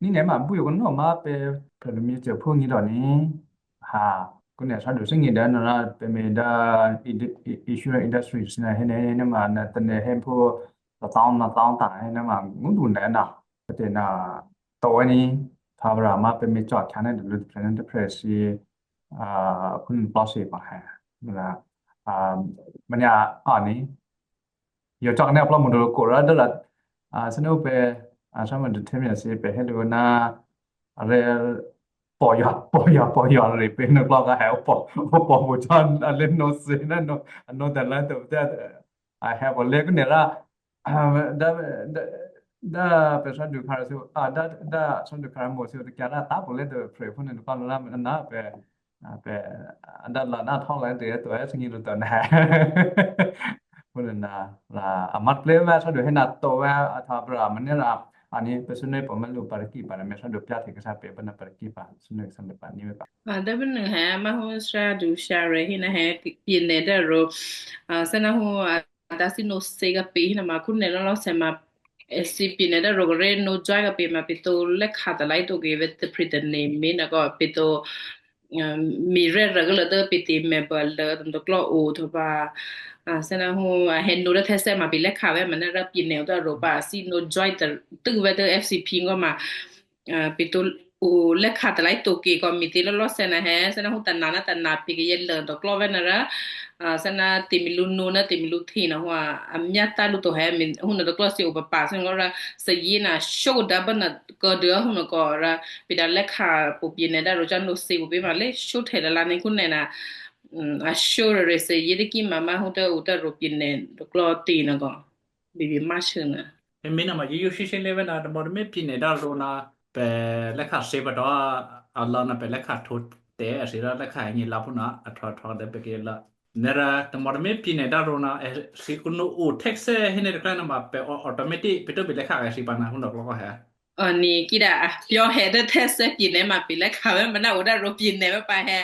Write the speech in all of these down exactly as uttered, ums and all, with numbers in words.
Ni ne ma bu yo no ma pe pe mi te pu ni do ni. Ha, ku ne sa du sing ni da na pe me da insurance industry sina he ne ne ma na te ne he pu ta taung na taung ta he ne ma ngu du ne na. Te na to ni ta bra ma pe me cha cha ne du pre ne pre si a kun plus pa he. Na a manya ani yo chak ne apla mo do ko ra da la a sene pe a sama de temi si pe he lu na re po yo po yo po yo re pe no klo ka he po po po chan a le no se na no no da la do da a he po le ne ra da da da pe sa du kara si a da da sa du kara mo si da kara ta po le de pre fu ne pa la na pe a pe a da la na thong la de to e singi lu to na. Fu ne na la a mat ple ma sa du he na to wa a ta bra ma ne la ani pe su ne po ma lu pa ki pa me sa du pya te ka sa pe pa na pa ki pa su ne sa de pa ni me pa. A da ben he ma hu sa du sha re hi na he pi ne da ro a sa na hu a da si no se ga pe hi na ma ku ne lo lo se ma e si pi ne da ro re no ja ga pe ma pe to le kha da lai to ge ve te pre te ne me na ko pe to mi re ra ga la da pe te me ba la da klo o to ba a sa na hu a he no da te se ma pe le kha ve ma na ra pi ne da ro ba si no ja da tu ve te F C P ngo ma a pe to u le kha ta lai to ke ko mi te lo lo se na he se na hu ta na na ta na pi ke ye le do klo ve na ra a se na te mi lu nu na te mi lu thi na hu a mya ta lu to he mi hu na do klo se u pa pa se ngo ra se ye na sho da ba na ko de hu na ko ra pi da le kha pu pi ne da ro chan do se u pi ma le sho the la la ne ku ne na a sho re se ye de ki ma ma hu da u da ro pi ne do klo ti na ko. Bibi mashina. E mina ma yu shi shin leve na mo me pine da ro na pe le kha se ba da a la na pe le kha to te a si ra le kha ni la pu na a tho tho de pe ke la. Nera te mo me pine da ro na e si ku no u text he ne de kla na ma pe automatic pe to bi le kha si ba na hu no ko he. Ani kira a pyo he de test pine ma pile kha me mana oda ro pine me pa he.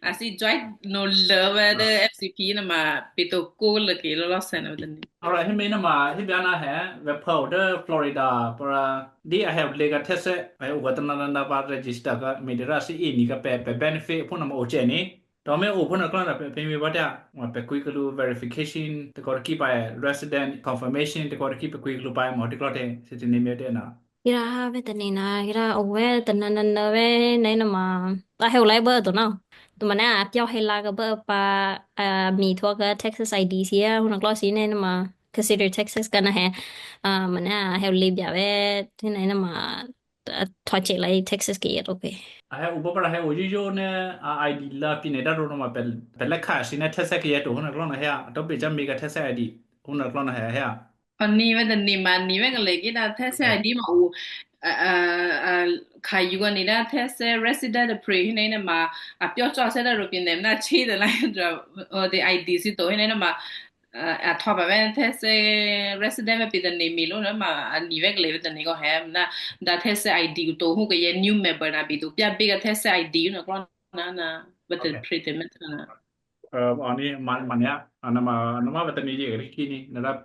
Asi joy no love de F C P na ma pito ko le ke lo lo sen de. Alright, he me na ma he bia na he ve po de Florida para di a have lega test e u ga na na ba register ka me de ra si ini ka pe pe benefit pu na ma o che ni. Tome o phone klan pe pe mi bata wa pe quick lu verification te kor ki pa resident confirmation te kor ki pe quick lu pa mo te klote se te ne me te na. Ira ha ve te ni na ira o ve te na na na ve ne na ma ta he u lai ba to na. Tu ma na a pyo he la ga ba pa a mi thua ga Texas I D si ya hu na klo si ne na ma consider Texas ka na he a ma na he u le bia ve te ne na ma a thoche lai Texas ke yeto ke. A he ubo para he oji jo ne a I D la pine da ro ma pel pel kha si ne Texas ke yeto hona klona he a to be jam mi ga Texas I D hona klona he he a. Ani ve da ni ma ni ve le ki da Texas I D ma u a a a kha yu ga ni da Texas resident pre ne ne ma a pyo cho se da ro pine na chi da la dra o de I D si to ne ne ma a thoba ve te se resident ve pita ni mi lo na ma a ni ve le ve ni go he na da te se I D to hu ke ye new member na bi tu pia bi ga te se I D na ko na na ve te Okay. Pretty met na. Uh, ani man mania ana ma ana ma ve ni ye ri ki ni na da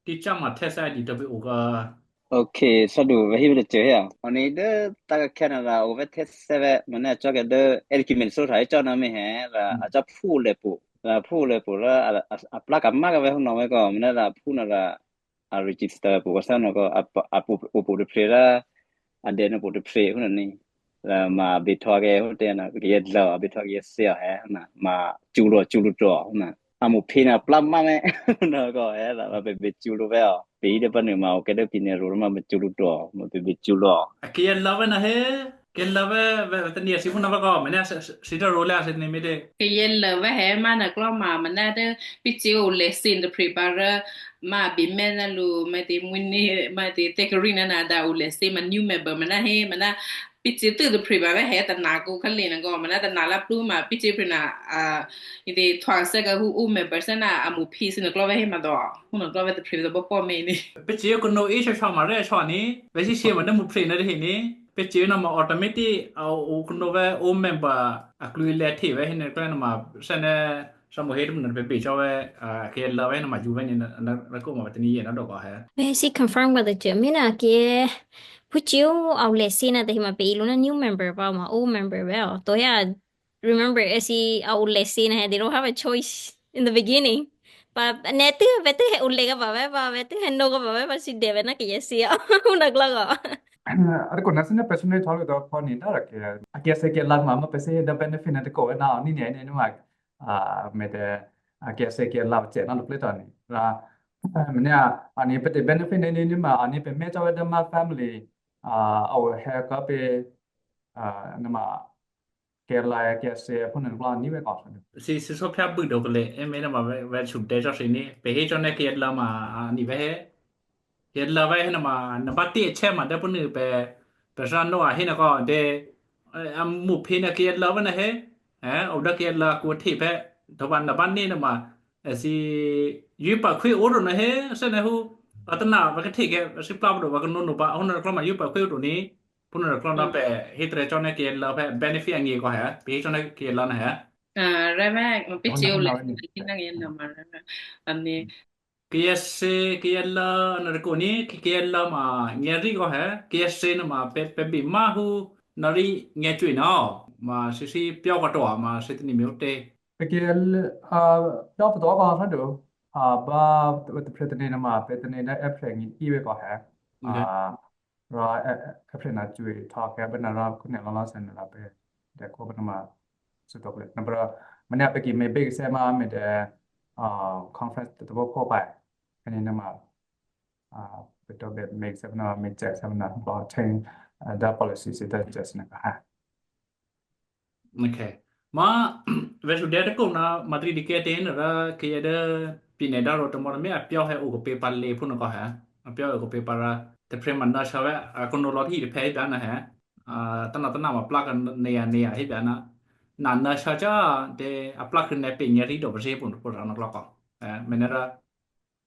ki cha ma te se I D to bi u ga. Okay, so du ve hi ve che ya. Ani de ta ga Canada o ve te se ve ma na cho ke de el ki min so sai cho na mi he ra a cha phu le pu. La phu le pu la a, a, a plaka ma ka ve no me ko mna la phu na la a register pu ko sa no ko a pa- a pu pu pu de pre la a de no pu de pre hu na ni. La ma bi to ke hu de na ke ye la bi to ke ye se he na ma chu lo chu lo to na. A mu phi na pla ma me no ko he la ma be be chu lo ve o. Be de pa ni ma o ke de pi ne ro ma be chu lo to ma be be chu lo. A ke ye la ve na he. Ke la ve ve ve ni si hu na va ko me na si si de ro la si ni me de. Ke ye la ve he ma na klo ma ma na de pi ti o le sin de prepare ma bi me na lu ma de mu ni ma de te ke ri na na da o le si ma new member ma na he ma na pi ti tu de prepare he ta na ko ka le na go ma na ta na la plu ma pi ti pri na a i de twa se ka hu u member se na a mu pi si na klo ve he ma do. Hu na klo ve de prepare bo po me ni. Pe che ko no i sha sha ma re sha ni. Ve si si ma de mu pre na de ni. Pe che na ma automatic a o ko no ve o member a klu le te ve ni ko na ma sa ne sa mo he de na pe pe cha ve a ke la ve na ma ju ve ni na na ko ma ve ni ye na do ko he. Ve si confirm ga de che mi na ke Kuchiu au lesina de hima pe iluna new member ba ma old member ba. To ya remember esi au lesina he, they don't have a choice in the beginning. Ba netu betu he ulega ba ba betu he noga ba ba si debe na ke yesi ya. Una glaga. Ada ko nasina personal thalo do ko ni da ke. Aki ase ke lag mama pese da benefit na de ko na ni ne ne ma. Ah, me de aki ase ke lag che na lo pleta ni. Ra me ne ani pe de benefit ne ni ma ani pe me ta da ma family. Ah, au he ka pe ah nama Kerala ya kia se pun en plan ni we ka. Si si so pya bu do le e me nama we we chu de so si ni pe he cho ne ke la ma ni we he. Ke la we he nama na ba ti che ma de pun pe pe sa no a he na ko de am mu pe na ke la we na he. Eh o da ke la ko ti pe to ban na ban ni nama si yu pa khui o ro na he se na hu. Atana wa ke ti ke si pla do wa ko no no ba ho na ko ma yu pa khui o ro ni. Pun na klona pe hitre chone ke la pe benefit angi ko he. Pe chone ke la na he. Ah, reme, pichi ule, kinang yenda ma reme. Ani. Kiese ke la na ko ni ke la ma ngeri ko he. Kiese na ma pe pe bi ma hu na ri nge chui na. Ma si si pyo ko to ma si ni mi ute. Pe ke ah pyo ko to ko sa do. Ah ba te pretene na ma pretene na e pre ngi iwe ko he. Ah Ra e, e, e, pre na chui talk e bena ra kune la la sen ra pe de ko bena ma su tok le. Na bra mane ape ki me big se ma me de ah conference de bo ko pai. Ani na ma ah beto be me se na me che se na ba ten da policy se da just na ha. Okay. Ma vesu de ko na Madrid ke te na ra ke de pine da ro to mo me apio he u ko pe pa le pu no ko ha. Apio ko pe pa ra te pre man na sa ve a ko no lo hi de pe da na ha. Ah, tana tana ma plak ne ya ne ya hi da na. Na na sa ja de a plak ne pe ne ri do se pu no ko ra na lo ko. Eh, me ne ra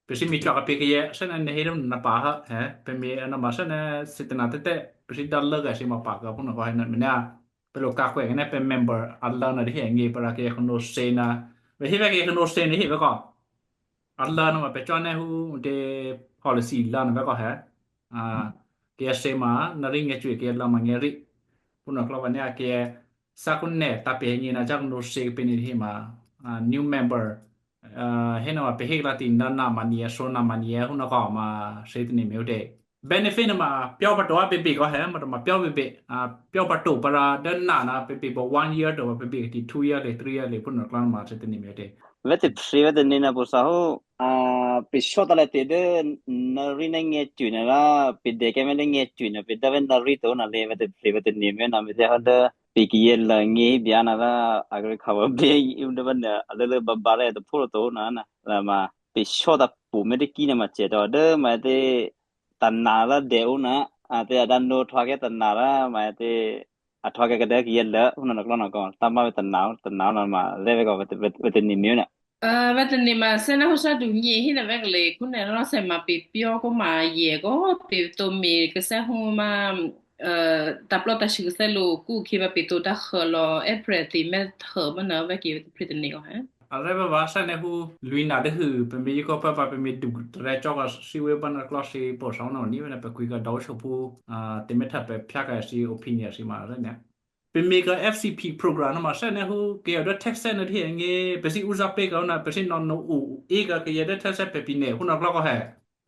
Pesi mi chwa ka piki ye, sene ne hirum na pa ha, he, pe mi na ma sene sitena tete, pesi dalla ga si ma pa ka puna ko hena mina, pe lo ka ko ne pe member alla na ri he ngi para ke no sena, be hi be ke no sena hi be ko. Alla na ma pe chwa ne hu de policy la na be ko he. Ah, ke se ma na ri nge chwe ke la ma nge ri. Puna ko ba ne ke sa kun ne ta pe ngi na jak no se pe ni hi ma, ah, new member. Ah, hena wa pehik lati nda na mani e so na mani e huna ka ma se tini mi ude. Benefit na ma pyo pa to a pepe ko he ma to ma pyo pepe. Ah, pyo pa to para den na na pepe bo one year to pepe ti two year le three year le pun na klan ma se tini mi ude. Vete pri vete ni na po sa ho. Ah, pe shota le te de na ri na nge tu na la pe de ke me le nge tu na pe da ven na ri to na le vete pri vete ni me na me de ha de. Piki yella ngi biana la agri khawa be unda ban alele babare to puro to na na la ma pe shoda pu me de kina ma che do de ma de tanna la de una a te ada no thwa ke tanna la ma de a thwa ke de yella una na klona ko ta ma tanna tanna la ma de ko vete ni mi na. Ah, vete ni ma sena ho sa du ni hina vek le kuna ro se ma pe pio ko ma ye ko pe to mi ke sa ho ma eh, ta plo ta shi se lo ku ki ba pe to ta ho lo e pre ti me ho ma na vek ki pre ni ko he. Arreba va sa ne hu luina de hu pe mi ko pa pa pe mi du tre cho ka si we ban klo si po sa no ni na pe kui ka do so pu ah, te me ta pe pya ka si opinion si ma re ne. Pe mi ka F C P program na ma sa ne hu ke da tax na de nge pe si uza pe ka na pe si no no u e ka ke da tax pe pi ne hu na klo ko he.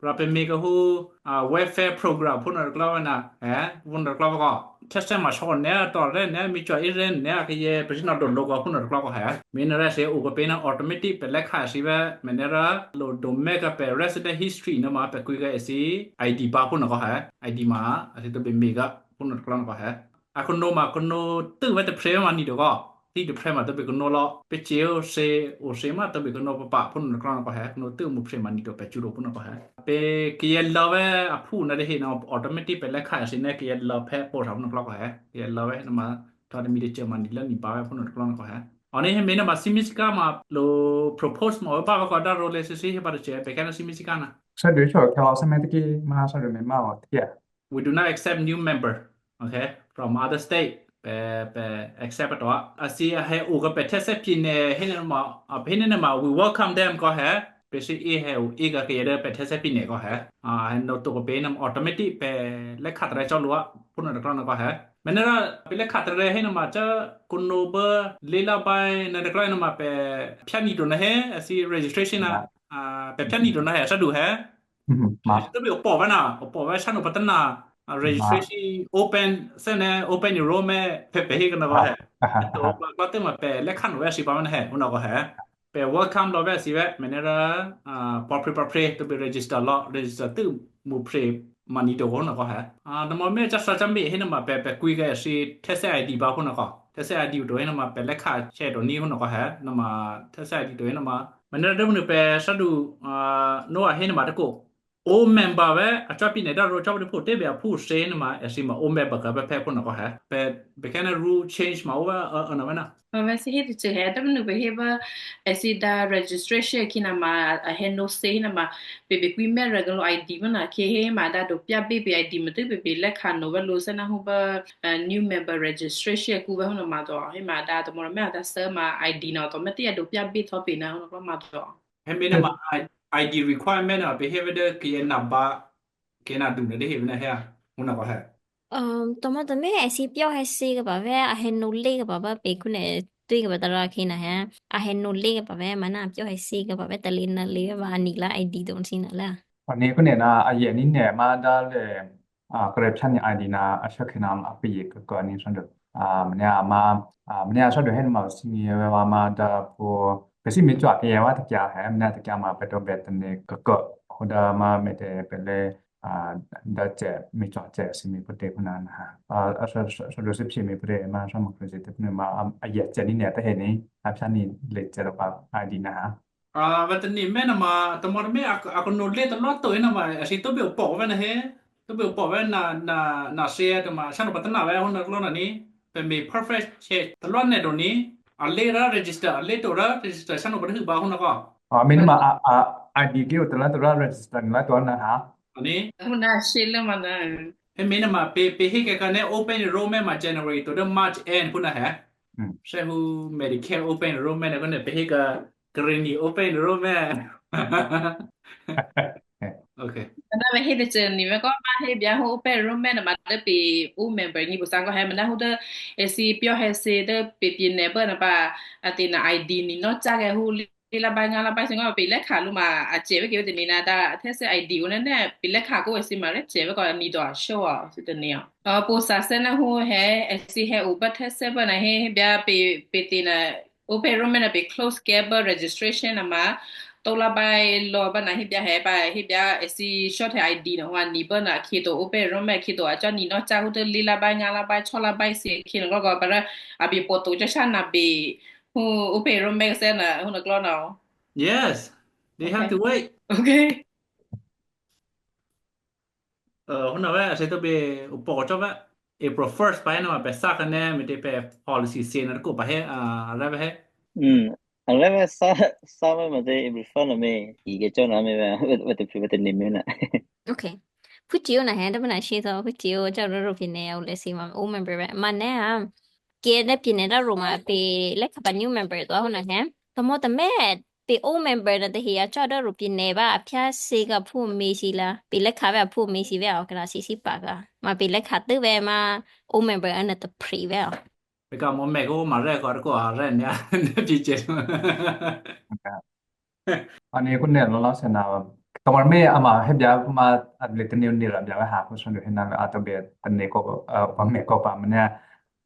Pra pe mi ka hu a welfare program hu na klo na he hu na klo ko. Tax ma so ne to re ne mi cho i re ne ke ye pe si na do lo ko hu na klo ko he. Mi na ra se u ko pe na automatic pe le ka si ve me ne ra lo do me ka pe resident history na ma pe kui ka si I D ba hu na ko he. I D ma a si to pe mi ka hu na klo ko he. Ako no ma ako no tu vete pre ma ni do ko. Ti do pre ma to be ko no lo. Pe che o se o se ma to be ko no pa pa pun no kran ko he. No tu mu pre ma ni do pe churo pun ko he. Pe ki ye lo ve a pu na de he no automatic pe le ka si ne ki ye lo pe po sa pun ko he. Ki ye lo ve no ma ta de mi de che ma ni lo ni ba ve pun no kran ko he. Ani he me no ma simisika ma lo propose ma ba ko da ro le se si he ba de che pe ka na simisika na. Sa de cho ke lo se me ki ma sa de me ma o tia. We do not accept new member, okay, from other state. Pe pe accept to. Asi he u ko pe tese pine hene ma, a, hene ma, we welcome them ko he. Pe si ihe u iga ke yere pe tese pine ko he. A, hendo to ko pe nam automatic pe le khatre cho lua puno de klona ko he. Menera pe le khatre he nama cha kuno ba lila bai na de klona ma pe piani do na he, si registration na, a, pe piani do na he, sa du he. Mhm, ma. Tapi opo ba na, opo ba sa no patana, a, registration open, sene open enrollment pe pe he kana ko he. To ba ko te ma pe le khan we si ba na he, una ko he. Pe welcome lo ve si ve, menera, a, por pre por pre to be register lo, register tu mu pre mani do ko na ko he. A, na mo me just sa chambi he na ma pe pe kui ga si tese I D ba ko na ko. Tese I D do he na ma pe le kha che do ni ko na ko he. Na ma tese I D do he na ma. Menera de mu pe sa du, a, no he na ma de ko. O member ve a chapi ne da ro chapi po te be a pu se na ma e si ma o member ka be pe ko na ko he. Pe be kana rule change ma o va a na va na. Ma va si he te che he da nu be he ba e si da registration ki na ma a he no se na ma be be kui me regular I D ma na ke he ma da do pia be be I D ma te be be le ka no va lo se na hu ba, eh, new member registration ku va hu na ma do he ma da do mo me da se ma I D na to me te ya do pia be to be na hu na ma do. He me na ma I- I D requirement a behavior de ke na ba ke na du na de he na he. Una ko he. Um, tomo tome esi pio he si ke ba ve a he no le ke ba ba pe kune tui ke ba tara ke na he. A he no le ke ba ve mana pio he si ke ba ve tali na le ba ni la I D don si na la. Ani kune na a ye ni ne ma da le a kre chani I D na a sha ke na ma pe ye ke ko ni son do. A mne a ma a mne a son do hen ma si ni ye wa ma da po pe si mi chwa ke ye wa ta kya he mne ta kya ma pe to be te ne ke ko. Ho da ma me te pe le a da che mi chwa che si mi pe te kuna na ha. A a so so so do si mi pe te ma so ma kre si te ne ma a ye che ni ne ta he ni a chani le che ro ba I D na ha. A, vetani me na ma tomor me ak ak no le to lo to ina ma si to be po ve na he. To be po ve na na na se to ma sa no patana ve hon lo na ni. Pe me perfect che to lo ne do ni. A le ra register, a le to ra register sa no ba hu ba hon ko. A me na ma a a I D ke to la to ra register ni la to na ha. Ani. Una se le ma na. He me na ma pe pe he ke ka ne open enrollment ma January to the March end kuna he. Hmm. Se hu Medicare open enrollment ko ne pe he ka Green open room eh. Okay. Na me he de chen ni me ko ma he bia ho open room me na ma de pi u member ni bu sang ko he me na hu de e si pio he se de pi pi ne ba na ba a ti na I D ni no cha ke hu li la ba nga la ba sing ko pi le kha lu ma a che be ke de ni na da the se I D u ne ne pi le kha ko e si ma re che be ko ni do a show a si de ni a. O pu sa se na hu he e si he u ba the se ba na he bia pi pi ti na Open enrollment a be close ke ba registration ama tola bai lo ba na hibia he ba hibia e si short he I D no wa ni ba na ki to open enrollment ki to a cha ni no cha hu to li la bai nga la bai cho la bai si ki no go ba ra a bi po to cha sha na be hu open enrollment se na hu na klo no. Yes, they have to wait. Okay. Uh, huna we ase to be upo ko choba April first pa ena ma pe saka ne mi te pe policy se na ko pa he a rebe he. Mm. Arebe sa sa me ma te April first na me i ke chona me we te pre we te ni me na. Okay. Puchi una he da na shi to puchi o cha ro ro pine o le si ma o member be ma ne a ke ne pine da ro ma pe le ka pa new member to huna he. To mo ta me pe o member na te hi a cha da ro pine ba a pya se ka pu me si la pe le ka ba pu me si be a ka na si si pa ka ma pe le ka te be ma o member ana ta pre be. Pe ka mo me ko ma re ko ko a re ne ne pi che. Ani ko ne lo la se na. Kamar me ama he bia ma a le te ne ni ra bia ha ko so ne na a to be te ne ko pa me ko pa me ne.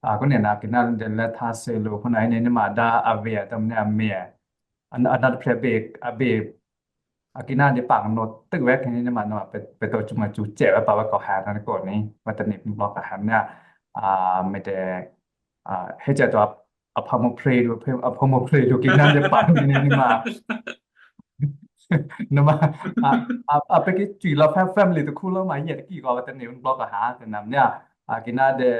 A ko ne na ke na de le ta se lo ko na ne ma da a ve a to me a me. An an da pre be a be Akina di pang no tek we kini ni mano pe pe to chuma chu che we pa we ko ha na ko ni. Wa ta ni blo ka ha na a me te a he cha to a pa mo pre lu pe a pa mo pre lu kina di pang ni ni ma. No ma a a a pe ki chu la fa family to ku lo ma ye ki ko wa ta ni blo ka ha te nam nya. Akina de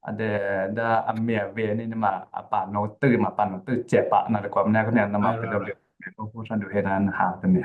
a de da a me a ve ni ni ma a pa no te ma pa no te che pa na de ko na ko ni na ma pe do le. Ko ko san do he na ha te ni.